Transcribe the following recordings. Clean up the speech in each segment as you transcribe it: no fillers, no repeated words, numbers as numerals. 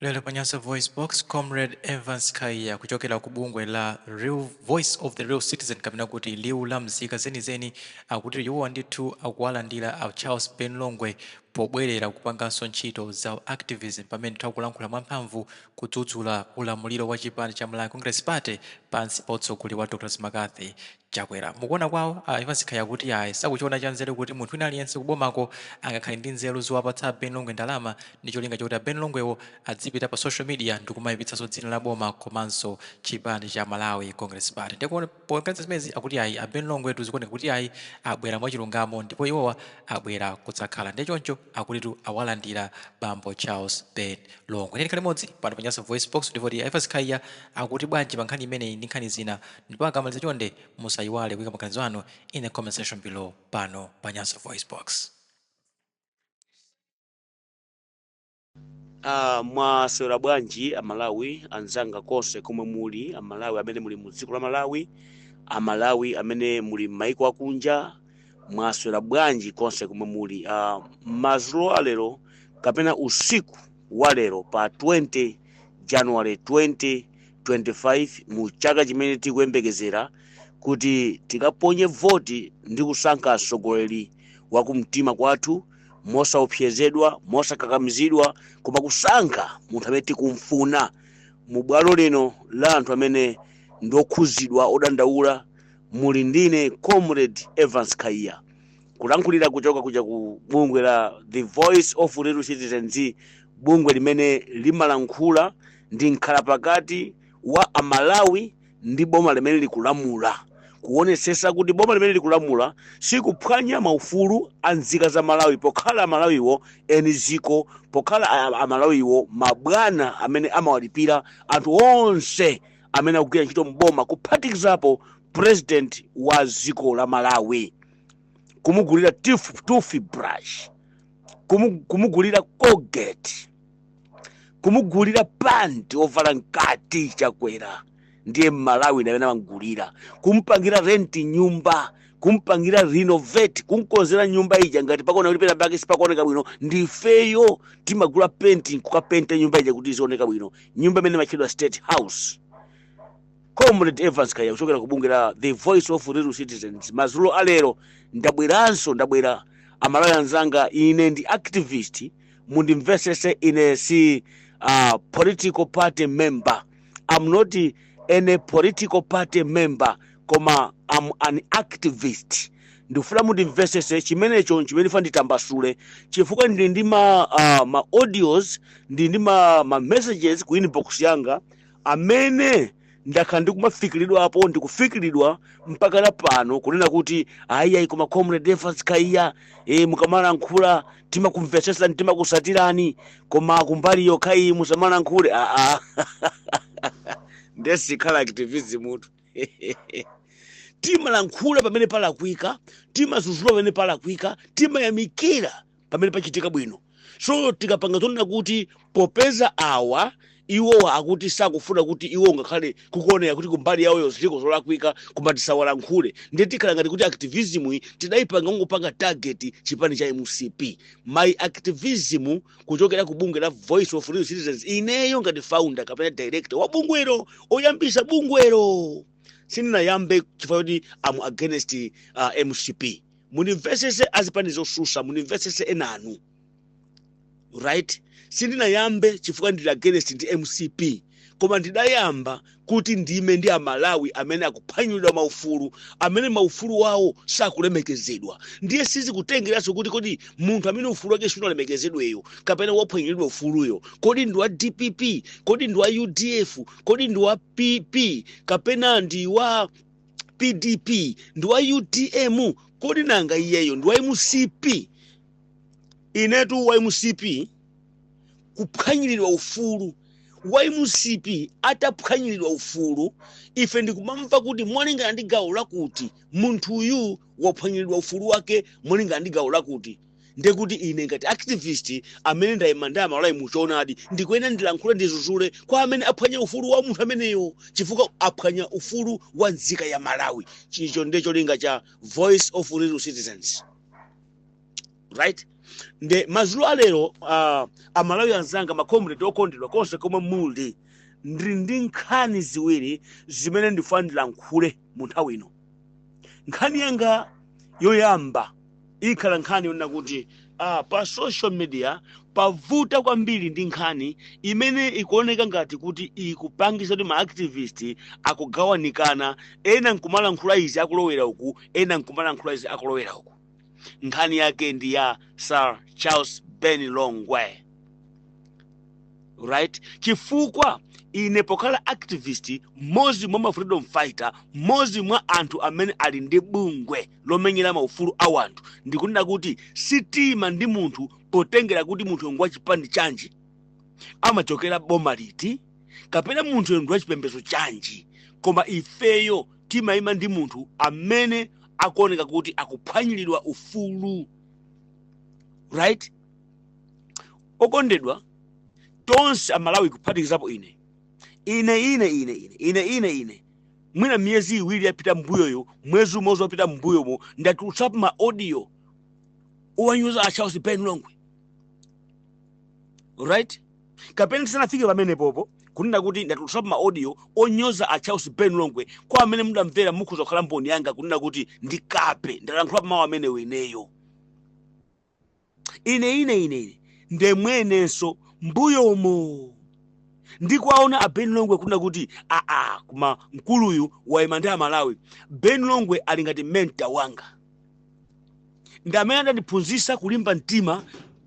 Lero pa Nyasa VoiceBox, Comrade Evance Khaiya kuchokera ku bungwe la Real Voice of the Real Citizen kapena kuti liwu la mzika zenizeni akuti iwowa ndithu akuwalandira a Charles Ben Longwe pobwerera kupanganso ntchito za activism pamene ndithu akulankhula mwamphamvu kudzudzula ulamuliro wa chipani cha Malawi Congress Party pansi pa utsogoleri wa Dr McCarthy Chakwera. Mukuona kwawo, a Evance Khaiya akuti ayi sakuchiona cha nzeru kuti munthu wina aliyense kubomako angakhale ndi nzeru zowapatsa a Ben Longwe ndalama ndi cholinga chokuti a Ben Longwewo adzipita pa social media ndikumayipitsanso dzina la boma komanso chipani cha Malawi Congress Party. Ndipo poganiza zimenezi akuti ayi a Ben Longwetu zikuoneka kuti ayi abwera mwachilungamo ndipo iwowa abwera kudzakhala ndiye choncho akutitu awalandira bambo Charles Ben Longwe. Ndiye tikhale limodzi pano pa Nyasa VoiceBox ndipo a Evance Khaiya akuti bwanji pa nkhani imeneyi ndi nkhani zina ndipo akamaliza chonde musayiwale kuika maganizo anu in the comment section below pano pa Nyasa VoiceBox. Mwaswera bwanji Amalawi anzanga konse komwe muli, Amalawi amene muli mu dziko la Malawi, Amalawi amene muli m'maiko akunja, mwaswera bwanji konse komwe muli? Madzulo alero kapena usiku wa lero pa 20 January 2025 mu chaka chimene tikuyembekezera kuti tikaponye voti ndi kusankha mtsogoleri wa kumtima kwathu mosaopsezedwa, mosakakamizidwa, koma kusankha munthu amene tikumfuna. Mu bwalo lino la anthu amene ndi okhuzidwa, odandaula, muli ndine Comrade Evance Khaiya, kulankhulira kuchoka kuja ku bungwe la The Voice of Real Citizens, bungwe limene limalankhula ndi mkhalapakati wa Amalawi ndi boma limene likulamula, kuonetsetsa kuti boma limene likulamula sikuphwanya maufulu a nzika za Malawi, pokhala Amalawiwo eni dziko, pokhala Amalawiwo mabwana amene amawalipira anthu onse amene akugwira ntchito mboma, kuphatikizapo president wa dziko la Malawi, kumugulira toothbrush, kumugulira Colgate, kumugulira panti ovala mkati. Chakwera ndiye Mmalawi ndi amene amamgulira, kumpangira renti nyumba, kumpangira renovate, kumkonzera nyumba ija ngati pakuona kuti pena pake sipakuoneka bwino, ndifeyo timagula penti kukapenta nyumba ija kuti izioneka bwino, nyumba imene imatchedwa State House. Comrade Evance Khaiya kuchokera ku bungwe la The Voice of Real Citizens. Madzulo alero ndabweranso, ndabwera Amalawi anzanga. Ine ndi activist, mundimvesese, ine si political party member. I'm not any political party member, koma I'm an activist. Ndikufuna mundimvesese chimenecho, chimene ndifuna nditambasule, chifukwa ndili ndi ma audios, ndili ndi ma messages ku inbox yanga amene ndakhala ndikumafikiridwapo, ndikufikiridwa mpaka na pano, kunena kuti ayi ayi, koma Comrade Evance Khaiya, mukamalankhula timakumvetsesani, timakusatirani, koma kumbali yokhayi musamalankhule. Aa, ndesikhala activism tu. Timalankhula pamene palakwika, timazuzula pamene palakwika, timayamikira pamene pachitika bwino. So tikapanga zonena kuti popeza awa iwowa akuti sakufuna kuti iwo ngakhale kukuoneka kuti kumbali yawoyo ziliko zolakwika, koma tisawalankhule, ndiye tikhala ngati kuti activism iyi tidayipanga ngopanga target chipani cha MCP. My activism kuchokera ku bungwe la Voice of Real Citizens, ineyo ngati founder kapena director wa bungwelo, oyambisa bungwelo, sindinayambe chifukwa choti am against MCP. Mundimvesese azipani zosusa, mundimvesese enanu, right? Sindinayambe chifukwa ndili against ndi MCP, koma ndidayamba kuti ndime ndi Amalawi amene akuphwanyidwa maufulu, amene maufulu wawo sakulemekezedwa. Ndiye sizikutengeranso kuti kodi munthu amene ufulu wake sunalemekezedweyo kapena waphwanyidwa ufuluyo, kodi ndi wa DPP, kodi ndi wa UDF, kodi ndi wa PP, kapena ndi wa PDP, ndi wa UTM, kodi nanga iyeyo ndi wa MCP? Inetu wa MCP kuphwanyiridwa ufulu, wa MCP ataphwanyiridwa ufulu, ife ndikumamva kuti molingana ndi gawo lakuti munthuyu waphwanyiridwa ufulu wake molingana ndi gawo lakuti, ndekuti ine ngati activist amene ndayima ndi Amalawi muchoonadi, ndikuyenera ndilankhule, ndizuzule kwa amene aphwanya ufulu wa munthu ameneyo, chifukwa aphwanya ufulu wa nzika ya Malawi. Chicho ndiye cholinga cha Voice of Real Citizens, right? Nde madzulo alero, Amalawi anzanga, macomrade okondedwa konse komwe muli, ndili ndi nkhani ziwiri zimene ndifuna ndilankhule mu nthawi ino. Nkhani yanga yoyamba ikhala nkhani yonena kuti pa social media pavuta kwambiri ndi nkhani imene ikuoneka ngati kuti ikupangisa kuti maactivist akugawanikana, ena nkumalankhula izi akulowera uku, ena nkumalankhula izi akulowera uku. Nkhani yake ndi ya Sir Charles Ben Longwe, right? Chifukwa ine pokhala activist, mmodzi mwa ma freedom fighter, mmodzi mwa anthu amene ali ndi bungwe lomenyera maufulu a wanthu, ndikunena kuti sitima ndi munthu potengera kuti munthu ngwa chipani chanji, amachokera boma liti, kapena munthu ndi wachipembedzo chanji, koma ifeyo timayima ndi munthu amene akuoneka kuti akuphwanyiridwa ufulu, right? Okondedwa tonse Amalawi, kuphatikizapo ine, ine ine ine ine ine ine ine mwina miyezi 2 yapita mbuyoyo, mwezi umodzi wapita mbuyomo, ndatulutsapo ma audio owanyoza a Charles Ben Longwe, right? Kapena tisanafike pamenepopo, kunena kuti ndatulutsapo ma audio onyoza a Charles Ben Longwe, kwa amene mudamvera mukhoza kukhala mboni yanga kunena kuti ndikape ndalankhulapo mawu amenewo ineyo, ine ine ine ine ndemwenenso mbuyomo ndikuwaona a Ben Longwe kunena kuti aa, koma mkuluyu wayima ndi Amalawi. Ben Longwe ali ngati mentor wanga, ndi amene adandiphunzitsa kulimba mtima,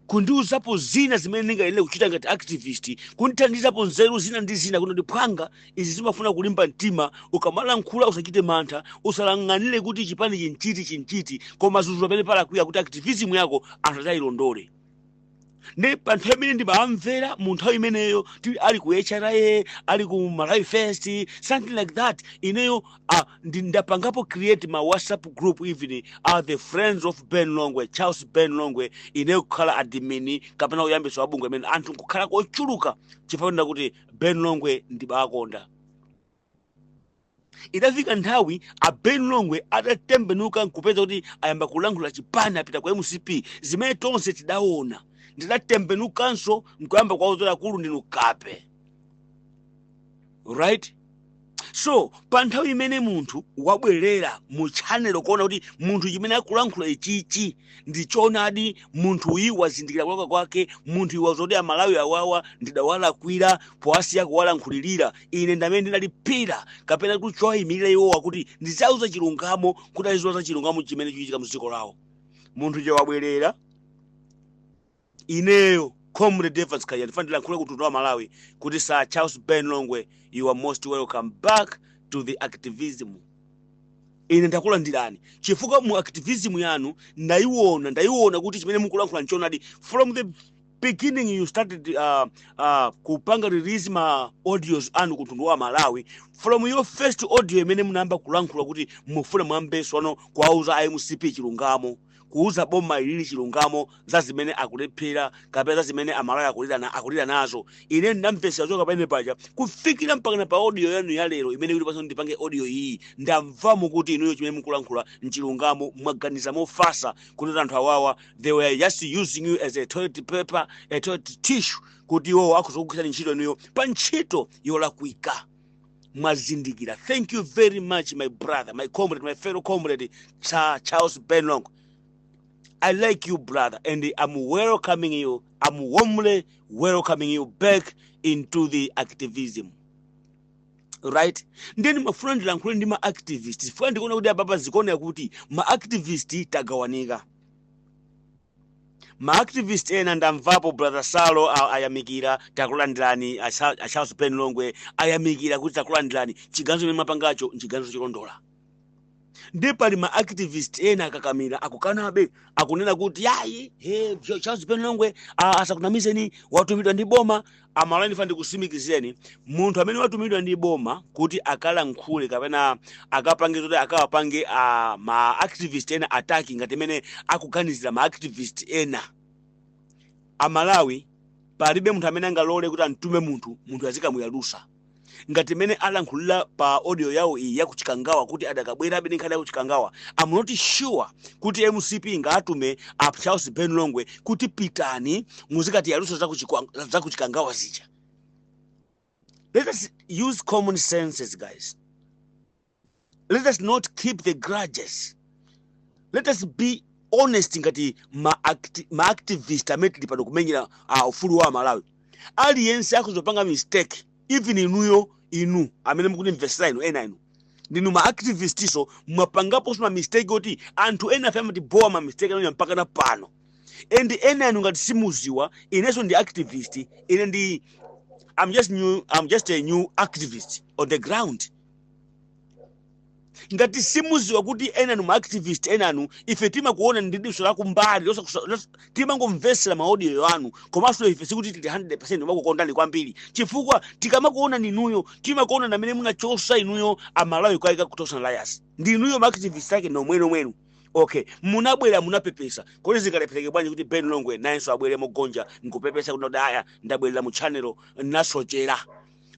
kundiuzapo zina zimene ndingayenere kuchita ngati activist, kundithandizapo nzeru zina ndi zina, kuti ndiphwanga izi zimafuna kulimba mtima, ukamalankhula usachite mantha, usalang'anire kuti chipani chinchiti chinchiti, koma zuzu pamene palakwiya kuti activism yako anthu adzayilondole. Ndi pa nthawi imene ndimamvera mu nthawi imeneyo tili ali ku HRA, ali ku Malawi First, something like that, ineyo ndapangapo create ma WhatsApp group, even the Friends of Ben Longwe, Charles Ben Longwe, ineyo kukhala admin kapena kuyambisa wabungwe imene anthu nkukhala kochuluka, chifukwa kuti Ben Longwe ndibakonda. Idafika nthawi a Ben Longwe atatembenuka nkupeza kuti ayamba kulankhula chipani, apita ku MCP, zimene tonse tidaona. Ndidatembenukanso nkuyamba kwauzera, "Akulu, ndinu kape," right? So pa nthawi imene munthu wabwerera mu channel kuona kuti munthu chimene akulankhula ichichi ndi choonadi, munthu uyu wazindikira kulakwa kwake, munthu uyu wazoti Amalawi awawa ndidawalakwira powasiya kuwalankhulirira, ine ndamene ndinalipira kapena kuti chowayimirira iwowa kuti ndidzauza chilungamo, kuti azidziwa za chilungamo chimene chikuchitika mu dziko lawo. Munthu je wabwerera, ineyo Comrade Evans Kaya ndifuna ndilankhule ku mtundu wa Malawi kuti Sir Charles Ben Longwe, you are most welcome back to the activism. Ine ndakulandirani chifukwa mu activism yanu ndayiona, ndayiona kuti chimene mukulankhula nchoonadi. From the beginning you started kupanga release ma audios anu ku mtundu wa Malawi, from your first audio imene munayamba kulankhula kuti mufuna mwambeso ano kuwauza iMCP chilungamo, kuuza boma ilili chilungamo za zimene akulephera kapena za zimene Amalawi akulira nazo, ine ndinamvesera choka pamene paja kufikira mpakana pa audio yanu ya lero imene kuti paso ndipange audio iyi. Ndamvamo kuti inuyo chimene mukulankhula mchilungamo, mwaganiza mofasa kuti anthu awawa, they were just using you as a toilet paper, a toilet tissue, kuti iwowo akhoza kugwiritsa ntchito inuyo pa ntchito yolakwika. Mwazindikira. Thank you very much, my brother, my comrade, my fellow comrade Charles Ben Longwe. I like you, brother, and I'm welcoming you. I'm warmly welcoming you back into the activism. Right? Ndeni mafuna ndilankhule ndi ma activist, chifukwa ndikuona kuti apapa zikuoneka kuti ma activist tagawanika. Ma activist ena ndamvapo Brother Salo ayamikira, takulandirani a Charles Ben Longwe, ayamikira kuti takulandirani, chiganizo chimene mwapangacho nchiganizo cholondola. Ndi pali ma activist ena akakamira, akukanabe, akunena kuti yayi, he Charles Ben Longwe asakunamizeni, watumidwa ndi boma. Amalawi, ndifa ndikusimikizeni, munthu amene watumidwa ndi boma kuti akalankhule kapena akapange zoti akawapange ma activist ena attack ngati imene akuganizira ma activist ena, Amalawi, palibe munthu amene angalole kuti amtume munthu, munthu azikamuyalusa. Ngati mene alankhulira pa audio yawo iyi yakuchikangawa kuti adakabwerabe ndi nkhani yakuchikangawa, I'm not sure kuti MCP ingatume a Charles Ben Longwe kuti pitani muzikati yaluso zakuchikangawa zija. Let us use common senses, guys. Let us not keep the grudges. Let us be honest ngati ma activist amene tili pano kumenyera ufulu wa Malawi. Aliyense akuzopanga mistake, even inuyo, inu amene mukutimvesera, inu ena inu ndinu ma activist, iso mwapangaponso ma mistake oti anthu ena afe amatibowa ma mistake anu mpaka na pano. And ena anu ngati simuziwa, inenso ndi activist. Ine ndi I'm just a new activist on the ground. Ngati simuziwa kuti ena anu ma activist, ena anu ife timakuona ndi diso lakumbali, timangomvesera ma audio anu, komanso ife sikuti tili 100% makukondani kwambiri, chifukwa tikamakuona ninuyo timakuona namene munachosa inuyo Amalawi kwaika ku Tonse Alliance. Ndi inuyo ma activist ake nomwenomwenu. Okay, munabwera munapepesa. Kodi zikalephereke bwanji kuti Ben Longwe nayenso abwere mogonja nkupepesa kuti aya, ndabwerera mu channel, nasochera,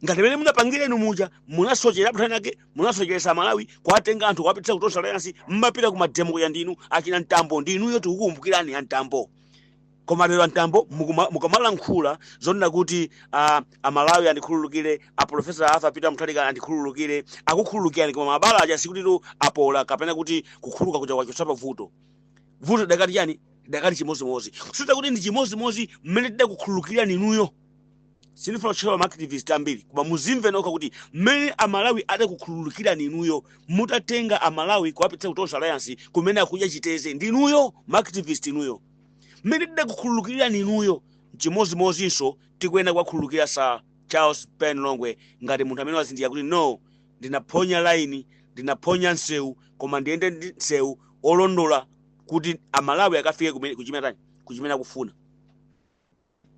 ngati mene munapangira inu muja, munasochera ake, munasocheresa Malawi, kuwatenga anthu kuwapitisa ku Tonse Alliance, mmapita ku ma demo kuya ndinu achina Mtambo, ndinuyo, tikukumbukirani a Mtambo. Koma lero a Mtambo mukamalankhula zonena kuti Amalawi andikhululukire, a Professor Arthur Peter Mutharika andikhululukire, akukhululukirani, koma mabala aja sikutitu apola kapena kuti kukhululuka kuja kwachotsa vuto. Vuto dakati chani? Dakali chimozimozi. Kusita kuti ndi chimozimozi mmene tidakukhululukirani inuyo. Sindifuna kutchula ma activist ambiri, koma muzimve nokha kuti mmene Amalawi adakukhululukirani inuyo mutatenga Amalawi kuwapitsa ku Tonse Alliance kumene akudya chiteze ndinuyo ma activist inuyo, mmene tidakukhululukirani inuyo, chimozimozinso tikuyenera kuwakhululukira Sir Charles Ben Longwe ngati munthu amene wazindikira kuti no, ndinaphonya laini, ndinaphonya msewu, koma ndiyende ndi msewu olondola kuti Amalawi akafike kumene kuchimene kuchimene akufuna.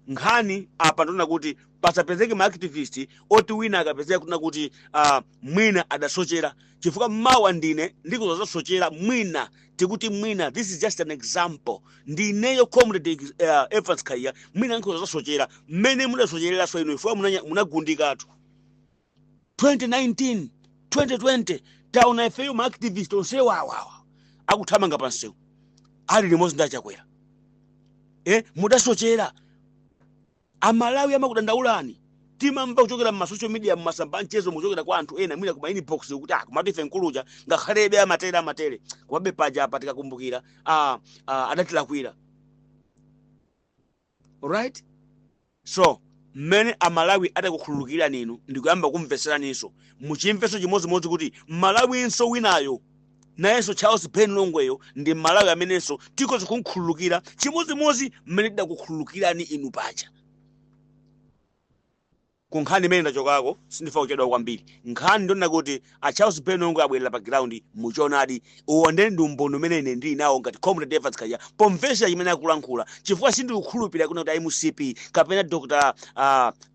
Nkhani apa ndiona kuti pasapezeke ma activist oti wina akapezeka kunena kuti mwina adasochera, chifukwa mawa ndine ndikuzasochera, mwina tikuti mwina, this is just an example, ndineyo Comrade Evans Khaiya, mwina ndikuzasochera mmene mudasochereranso inu, chifukwa munagundikatu 2019, 2020. Taona ifeyo ma activist onsewo awawa akuthamanga pansewu ali limodzi ndi aChakwera. Mudasochera, Amalawi amakudandaulani. Timamva kuchokera mma social media, mmasamba mchezo, muchokera kwa anthu ena mwina kuma inbox kuti ah, komatu ife nkuluja ngakhalebe amatere amatere, komabe paja apa tikakumbukira adatilakwira. Alright, so mmene Amalawi adakukhululukirani inu ndikuyamba kumveseraninso, muchimvenso chimodzimodzi kuti Mmalawinso winayo nayenso Charles Ben Longweyo ndi Mmalawi amenenso tikhoza kumkhululukira chimodzimodzi mmene tidakukhululukirani inu paja. Ku nkhani imene ndachokako, sindifuna kuchedwa kwambiri. Nkhani ndionena kuti a Charles Ben Longwe abwerera pa ground muchoonadi. Uwo ndiye ndi umboni umene ine ndili nawo ngati Comrade Evans Kaja pomvesera chimene akulankhula, chifukwa sindikukhulupirira kuna kuti MCP kapena Dr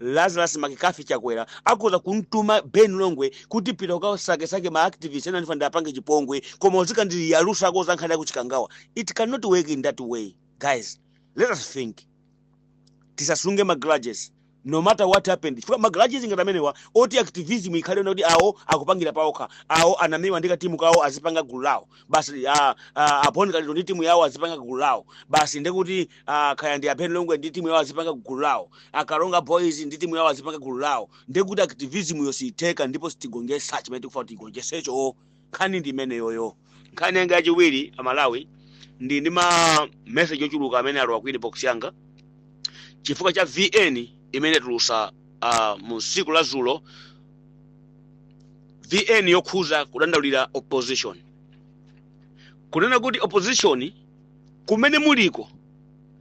Lazarus McCarthy Chakwera akhoza kumtuma Ben Longwe kuti pita ukasakesake ma activist ena, ndifa ndiapange chipongwe, koma uzikandiyarusako za nkhani yakuchikangawa. It cannot work in that way, guys. Let us think. Tisasunge ma grudges no matter what happened, chifukwa ma grudges ngati amenewa oti activism ikhale kuti awo akupangira paokha, awo anamiwa ndi katimu kawo azipanga gulu lawo basi, aponi Kalito ndi timu yawo azipanga gulu lawo basi, ndekuti khaya ndi aBen Longwe ndi timu yawo azipanga gulu lawo, aKalonga Boys ndi timu yawo azipanga gulu lawo, ndekuti activism yo siyitheka ndipo sitigonjetsa chimene tikufuna tigonjetsecho. Nkhani ndi imeneyoyo. Nkhani yanga yachiwiri, Amalawi, ndi ma message ochuluka amene alowa ku inbox yanga chifukwa cha VN imene tulusa mu tsiku la zulo, VN yokhuza kudandaulira opposition, kunena kuti opposition kumene muliko,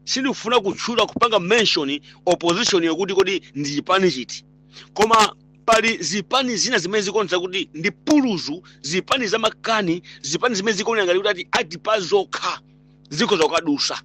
sindikufuna kutchula, kupanga mention opposition yokuti kodi ndi chipani chiti, koma pali zipani zina zimene zikuonetsa kuti ndi puluzu, zipani zamakani, zipani zimene zikuoneka ngati kuti ati pa zokha zikhoza kukadusa.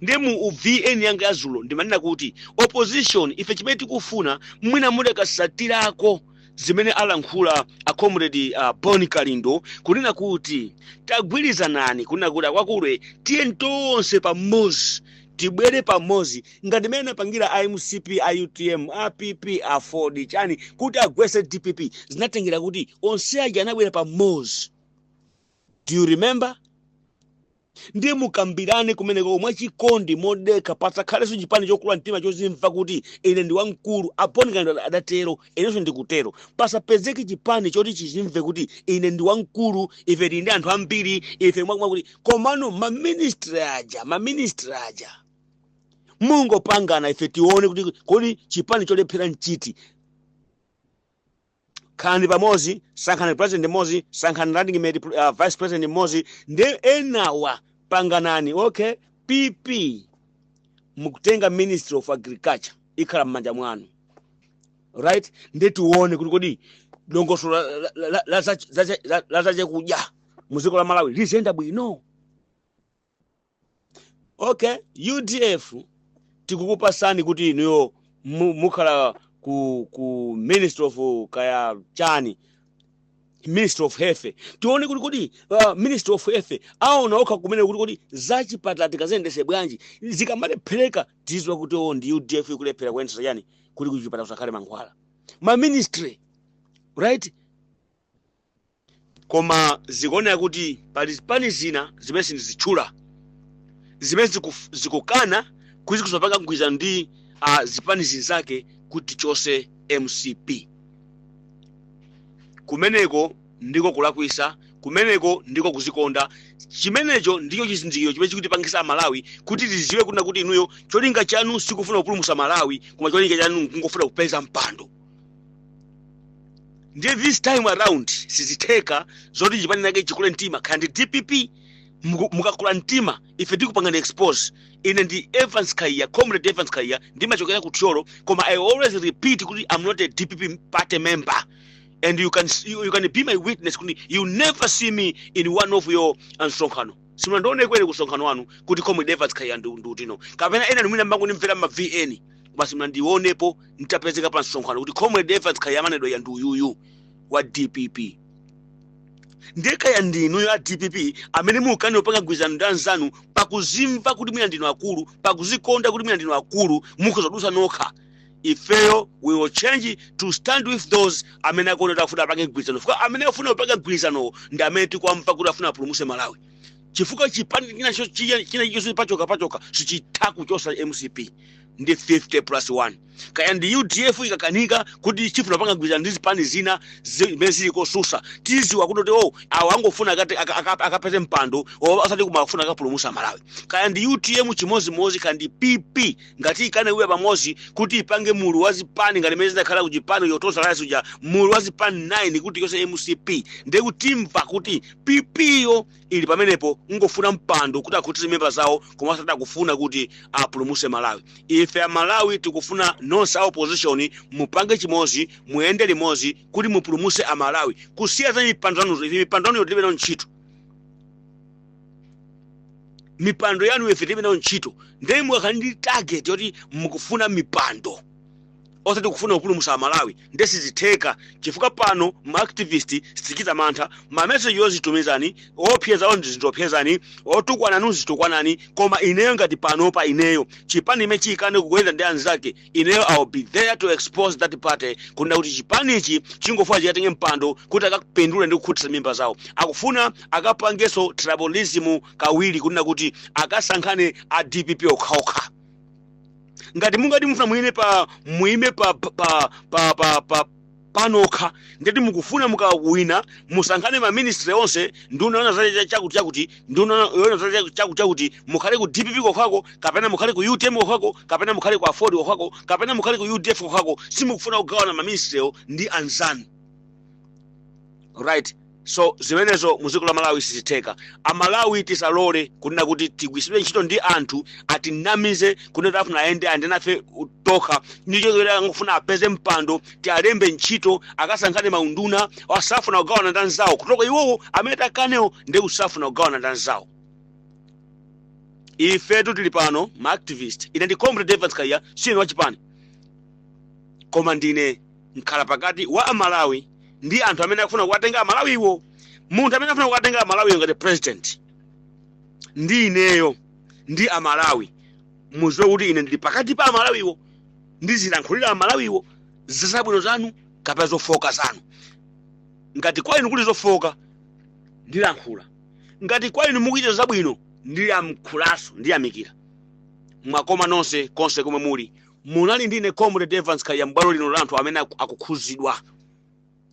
Ndiye mu VN yanga ya zulo ndimanena kuti opposition, ife chimene tikufuna, mwina mudakasatirako zimene alankhula a Comrade Bon Kalindo, kunena kuti tagwirizanani, kunena kuti akwakulwe, tiye tonse pamodzi. Tibwere pamodzi ngati mmene anapangira a MCP, a UTM, a PP, a Ford, chani, kuti agwetse DPP. Zinatengera kuti onse aja anabwera pamodzi. Do you remember? Ndiye mukambirane kumeneko mwachikondi, modekha. Pasakhalenso chipani chokula mtima chozimva kuti ine ndi wamkulu. Aponi kando adatero, inenso ndikutero. Pasapezeke chipani choti chizimve kuti ine ndi wamkulu, ife tili ndi anthu ambiri, ife mwakuti. Komano maministry aja mungopangana, ife tione kuti kodi chipani cholephera nchiti. Khalani pamodzi, sankhani president mmodzi, sankhani running mate, vice president mmodzi, ndi enawa panganani. Okay, PP mukutenga Ministry of Agriculture, ikhala m'manja mwanu, right? Ndi tione kuti kodi dongosolo la zachakudya mu dziko la Malawi liziyenda bwino. Okay, UDF tikukupasani kuti inuyo mukhala ku Ministry of kaya chani, Ministry of Health. Tione kuti kodi Ministry of Health aona okha kumene kuti kodi zachipatala tikaziyendese bwanji. Zikamalephereka, tizwa kuti o, ndi UDF ikulephera kuyendesa chani, kuti kuchipatala kusakhale mankhwala. Ma ministry, right? Koma zikuoneka kuti pali zipani zina zimene sindizitchula, zimene zikukana kuti zikuzapanga mgwirizano ndi zipani zinzake kuti chose MCP. Kumeneko ndiko kulakwisa, kumeneko ndiko kuzikonda. Chimenecho ndicho chizindikiro chimene chikutipangisa Amalawi kuti tiziwe kuna kuti inuyo cholinga chanu sikufuna kupulumutsa Malawi, koma cholinga chanu nkungofuna kupeza mpando. Ndiye this time around sizitheka zoti chipani nake chikule mtima, kaya ndi DPP. Mukakula mtima, ife tikupangani expose. Ine ndi Evans Kaiya, Comrade Evans Kaiya, ndimachokera ku Thyolo, koma I always repeat kuti I'm not a DPP party member, and you can be my witness kuti you never see me in one of your msonkhano. Simunandione kwene ku msonkhano wanu kuti Comrade Evans Kaiya ndi utino, kapena ena nimwina mbangunimvera ma VN, koma simunandionepo ntapezeka pa msonkhano kuti Comrade Evans Kaiya amanedwa ya ndi uyuyu wa DPP. Ndiye kaya ndinuyo a DPP amene mukani opanga mgwirizano ndi anzanu pakuzimva kuti mwina ndinu akulu, pakuzikonda kuti mwina ndinu akulu, mukhoza nokha. Ifeyo we will change to stand with those amene akuona kuti afuna apange mgwirizano, chifukwa amene afuna kupanga mgwirizano ndi amene tikuamva kuti afuna apulumuse Malawi, chifukwa chipani chinacho china chilichonse pachoka pachoka sichitha kuchosa MCP ndi 50 plus 1. Kaya ndi UDF ikakanika kuti chifuna panga mgwirizano ndi zipani zina zimene zili kosusa, tiziwa kuti oh, awo angofuna akapeze mpando, osati kumafuna akapulumusa Malawi. Kaya ndi UTM chimozimozi, kaya ndi PP, ngati ikane uya pamodzi kuti ipange mulu wa zipani ngati imene zinakhala ku chipani yotosa lasi uja, mulu wa zipani 9 kuti yonse MCP, ndiye kutimva kuti PP yo ili pamenepo ngofuna mpando kuti akhutitse memba zawo, koma osati akufuna kuti apulumuse Malawi. Ife Amalawi tikufuna nonse a opposition mupange chimodzi, muyende limodzi kuti mupulumuse Amalawi, kusiya za mipando yanuzo. Ife mipando yanuyo tilibe nayo ntchito. Mipando yanu ife tilibe nayo ntchito. Ndiye mukakhala ndi target yoti mukufuna mipando osati kufuna kupulumutsa Amalawi, ndiye sizitheka, chifukwa pano ma activist sitichita mantha. Ma message ozitumizani opyeza ondizindiopyezani, otukwanani zitukwanani, koma ineyo ngati panopa ineyo chipani imene chiyikane kuyenda ndi anzake, ineyo I will be there to expose that party, kunena kuti chipanichi chingofuna chikatenge mpando kuti akapindule ndi kukhutitsa mimba zawo. Akufuna akapangenso tribalism kawiri, kunena kuti akasankhane a DPP okhaokha. Ngati mungati mufuna muime pa panokha, ndeti mukufuna mukawina musankhane ma ministry onse, nduna yona za chakuti chakuti, nduna yona za chakuti chakuti, mukhale ku DPP kokhako, kapena mukhale ku UTM kokhako, kapena mukhale ku AFORD kokhako, kapena mukhale ku UDF kokhako, simukufuna kugawana ma ministry ndi anzanu, right? So zimenezo muziko la Malawi sizitheka. Amalawi tisalole kunena kuti tigwiritsidwe ntchito ndi anthu atinamize, kunena kuti afuna ayende nafe tokha, ndicho angofuna apeze mpando, tialembe ntchito, akasankhane maunduna, asafuna kugawana ndi anzawo kutoka iwowo amene takanewo, ndi kusafuna kugawana ndi anzawo. Ifetu tili pano ma activist. Ine ndi Comrade Evans Kaiya, sine wachipani, koma ndine mkhala pakati wa Amalawi ndi anthu amene akufuna kuwatenga Amalawiwo. Munthu amene afuna kuwatenga Amalawiwo ngati president ndi ineyo ndi Amalawi. Muziwe kuti ine ndili pakati pa Amalawiwo, ndizilankhulira Amalawiwo zabwino zanu kapena zofoka zanu. Ngati kwa inu kuli zofoka, ndilankhula. Ngati kwa inu mukuchita zabwino, ndiyankhulanso, ndiyamikira. Mwakoma nonse konse komwe muli. Munali ndine Comrade Evans Kaiya, m'bwalo lino la anthu amene akukhuzidwa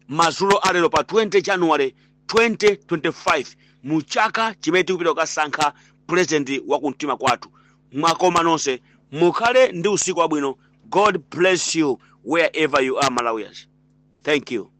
madzulo alero pa 20 January 2025, mu chaka chimene tikupita kukasankha president wa kumtima kwathu. Mwakoma nonse, mukhale ndi usiku wabwino. God bless you wherever you are, Malawians. Thank you.